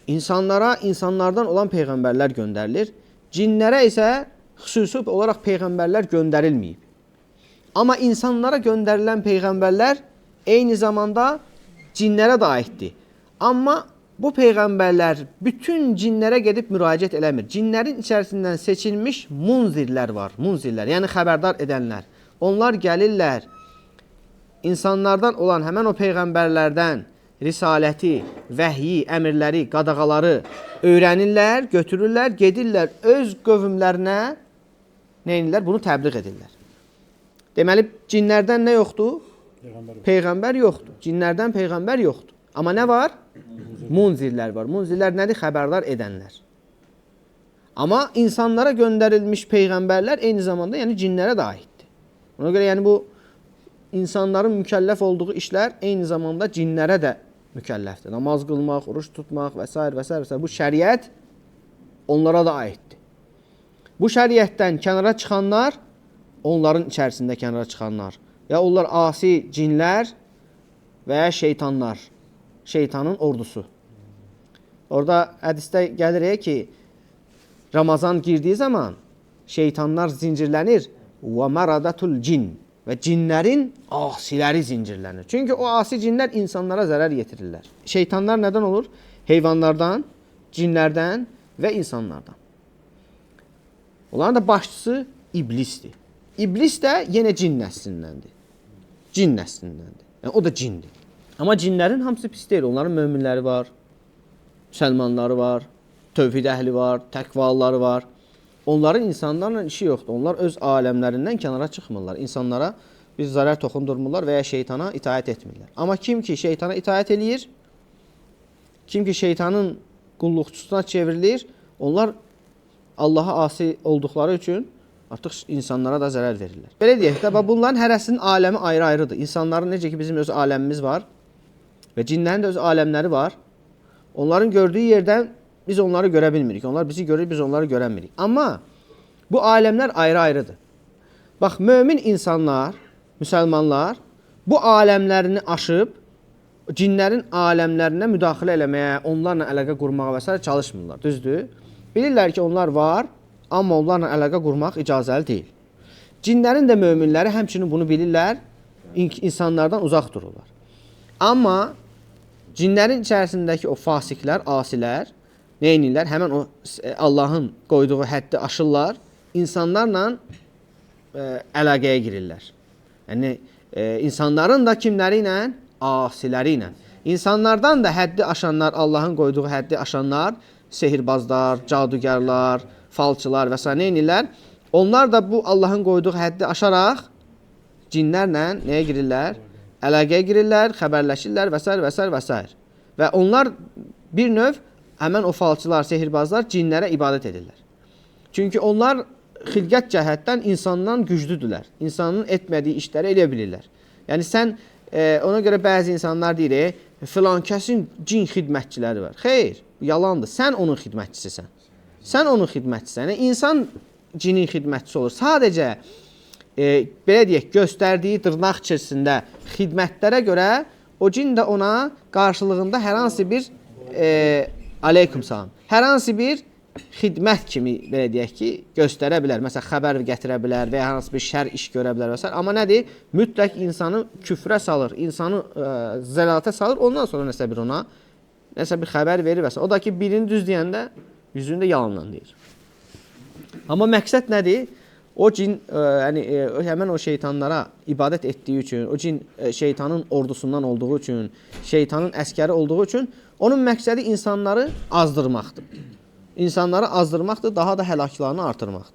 İnsanlara insanlardan olan peyğəmbərlər göndərilir. Cinlərə isə xüsusi olaraq peyğəmbərlər göndərilməyib. Amma insanlara göndərilən peyğəmbərlər eyni zamanda cinlərə də aiddir. Amma bu peyğəmbərlər bütün cinlərə gedib müraciət eləmir. Cinlərin içərisindən seçilmiş munzirlər var. Munzirlər, yəni xəbərdar edənlər. Onlar gəlirlər insanlardan olan həmən o peyğəmbərlərdən risaləti, vəhyi, əmrləri, qadağaları öyrənirlər, götürürlər, gedirlər öz qövmlərinə nə edirlər? Bunu təbliğ edirlər. Deməli, cinlərdən nə yoxdur? Peyğəmbər. Peyğəmbər yoxdur. Cinlərdən peyğəmbər yoxdur. Amma nə var? Munzirlər var. Munzirlər nədir? Xəbərdar edənlər. Amma insanlara göndərilmiş peyğəmbərlər eyni zamanda yəni cinlərə də aiddir. Ona görə yəni bu insanların mükəlləf olduğu işlər eyni zamanda cinlərə də mükəlləfdir. Namaz qılmaq, oruç tutmaq və s. və s. və s. Bu şəriət onlara da aiddir. Bu şəriətdən kənara çıxanlar, onların içərisində kənara çıxanlar. Ya onlar asi cinlər və ya şeytanlar. Şeytanın ordusu. Orada hədisdə gəlir ki, Ramazan girdiyi zaman şeytanlar zincirlənir. Və maradatul cin və cinlərin asiləri zincirlənir. Çünki o asi cinlər insanlara zərər yetirirlər. Şeytanlar nədən olur? Heyvanlardan, cinlərdən və insanlardan. Onların da başçısı iblisdir. İblis də yenə cin nəslindəndir. Cin nəslindəndir. Yəni o da cindir. Amma cinlərin hamısı pis deyil. Onların möminləri var, müsəlmanları var, tövhid əhli var, təqvalıları var. Onların insanlarla işi yoxdur. Onlar öz aləmlərindən kənara çıxmırlar. İnsanlara bir zərər toxundurmurlar və ya şeytana itaət etmirlər. Amma kim ki şeytana itaət eləyir, kim ki şeytanın qulluqçusuna çevrilir, onlar Allaha asi olduqları üçün artıq insanlara da zərər verirlər. Belə deyək də, bax, bunların hərəsinin aləmi ayrı-ayrıdır. İnsanların necə ki bizim öz aləmimiz var və cinlərin də öz aləmləri var. Onların gördüyü yerdən biz onları görə bilmirik. Onlar bizi görür, biz onları görəmirik. Amma bu aləmlər ayrı-ayrıdır. Bax, mömin insanlar, müsəlmanlar bu aləmlərini aşıb cinlərin aləmlərinə müdaxilə eləməyə, onlarla əlaqə qurmağa və s. çalışmırlar. Düzdür? Bilirlər ki, onlar var, amma onlarla əlaqə qurmaq icazəli deyil. Cinlərin də möminləri həmçinin bunu bilirlər, insanlardan uzaq dururlar. Amma cinlərin içərisindəki o fasiklər, asilər nə edirlər? Həmən o Allahın qoyduğu həddi aşırlar, insanlarla əlaqəyə girirlər. Yəni insanların da kimləri ilə? Asiləri ilə. İnsanlardan da həddi aşanlar, Allahın qoyduğu həddi aşanlar, sehirbazlar, cadugarlar, falçılar və s. nə edirlər? Onlar da bu Allahın qoyduğu həddi aşaraq cinlərlə nəyə girirlər? Əlaqəyə girirlər, xəbərləşirlər və s. və s. və s. Və onlar bir növ həmən o falçılar, sehirbazlar cinlərə ibadət edirlər. Çünki onlar xilqət cəhətdən insandan güclüdürlər. İnsanın etmədiyi işləri eləyə bilirlər. Yəni sən ona görə bəzi insanlar deyir, filan kəsin cin xidmətçiləri var. Xeyr, yalandır. Sən onun xidmətçisisən. Sən onun xidmətçisən. Yəni, insan cinin xidmətçisi olur. Sadəcə belə deyək, göstərdiyi dırnaq içərisində xidmətlərə görə o cin də ona qarşılığında hər hansı bir aleykümsalam, hər hansı bir xidmət kimi belə deyək ki, göstərə bilər. Məsələn, xəbər gətirə bilər və ya hər hansı bir şər iş görə bilər və s. Amma nədir? Mütləq insanı küfrə salır, insanı zəlalətə salır, ondan sonra nəsə bir ona nəsə bir xəbər verir və s. O da ki, birini düz deyəndə yüzünü də yalanla deyir. Amma məqsəd nədir? O cin, yəni həmən o şeytanlara ibadət etdiyi üçün, o cin şeytanın ordusundan olduğu üçün, şeytanın əskəri olduğu üçün onun məqsədi insanları azdırmaqdır. İnsanları azdırmaqdır, daha da həlaklarını artırmaqdır.